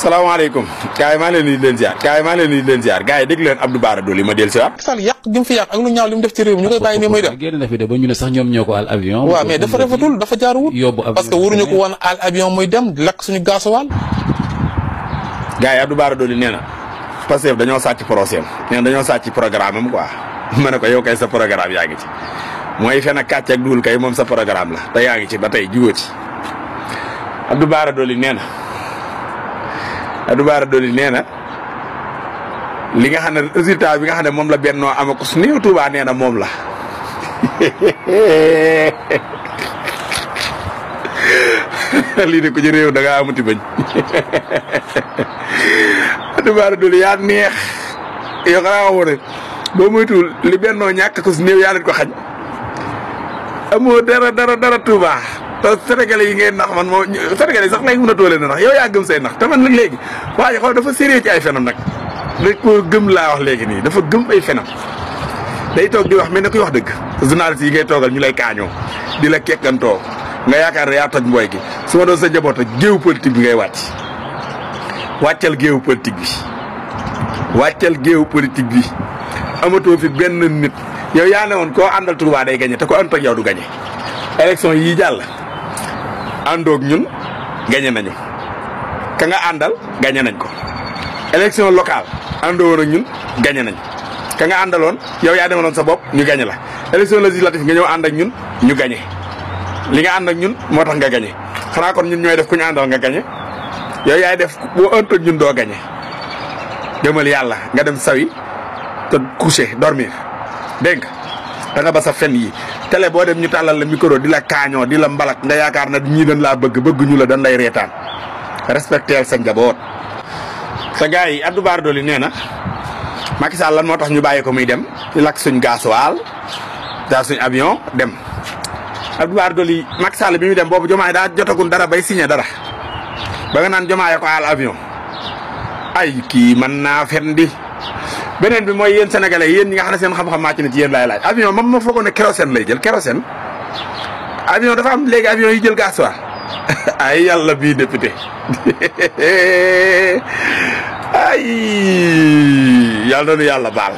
salaamaaleykum gars yi maa leen di leen ziar gars yi dégg leen Abdou Bara Dolly ma del si waat Sall yàq gi mu fi yàq ak lu ñaaw li mu def ci réew mi ñu koy bàyyi nii muy def. génn na fi de ba ñu ne sax ñoom ñoo ko al avion. waaw mais dafa rafetul dafa jaaruwut. yóbbu avion parce que waruñu ko woon al avion muy dem lakk suñu gasoil. gars yi Abdou Bara Dolly nee na Pastef dañoo sàcc procès am nee na dañoo sàcc programme am quoi ma ne ko yow kay sa programme yaa ngi ci mooy fen ak kàcc ak duul kay moom sa programme la te yaa ngi ci ba tey jugoo ci Abdou Bara Dolly nee na li nga xam ne résultat bi nga xam ne moom la bennoo ama ko su néew Touba nee na moom la lii de ko ci réew da ngaa amuti bañ Abdou Bara Dolly yaa neex yow xanaa waxoo ne boo moytuwul li bennoo ñàkk ko su néew yaa leen ko xañ amoo dara Touba te Sénégalais yi ngay nax man moo Sénégalais yi sax léegi mën a toole na nax yow yaa gëm say nax te man nag léegi waaye xool dafa sérieux ci ay fenam nag dañ koo gëm laa wax léegi nii dafa gëm ay fenam day toog di wax mel ne kuy wax dëgg journaliste yi ngay toogal ñu lay kaañoo di la kekkantoo nga yaakaar ne yaa toj mbooy gi su ma doon sa njaboot ak géewu politique bi ngay wàccal géewu politique bi amatoo fi benn nit yow yaa ne woon koo àndal Touba day gañe te ko ànd ak yow du gañe élection yii jàll àndoog ñun gañe nañu ka nga àndal gañe nañ ko élection locale àndoo woon ak ñun gañe nañ ka nga àndaloon yow yaa demaloon sa bopp ñu gañe la élection législative nga ñëw ànd ak ñun ñu gañe li nga ànd ak ñun moo tax nga gañe xanaa kon ñun ñooy def ku ñu àndal nga gañe yow yaay def boo ànd ak ñun doo gañe demal yàlla nga dem sawi te coucher dormir dégg nga da nga ba sa fen yi télé boo dem ñu tàllal la micro di la kaañoo di la mbalak nga yaakaar na ñii dañ laa bëgguñu la dañ lay reetaan respecteel sa njaboot. sa gars yi Abdou Bara Dolly nee na Macky Sall lan moo tax ñu bàyyi ko muy dem di lakk suñ gasoil daal suñ avion dem Abdou Bara Dolly Macky Sall bi muy dem boobu Diomaye daa jotagul dara bay signé dara ba nga naan Diomaye ko aal avion ay kii mën naa fen di beneen bi mooy yéen sénégalais yéen ñi nga xam ne seen xam-xam màcc na ci yéen laay laaj avion moom ma foogoon ne kérosène lay jël kérosène avion dafa am léegi avion yi jël gasoil ay yàlla bii député ay yàlla na nu yàlla baal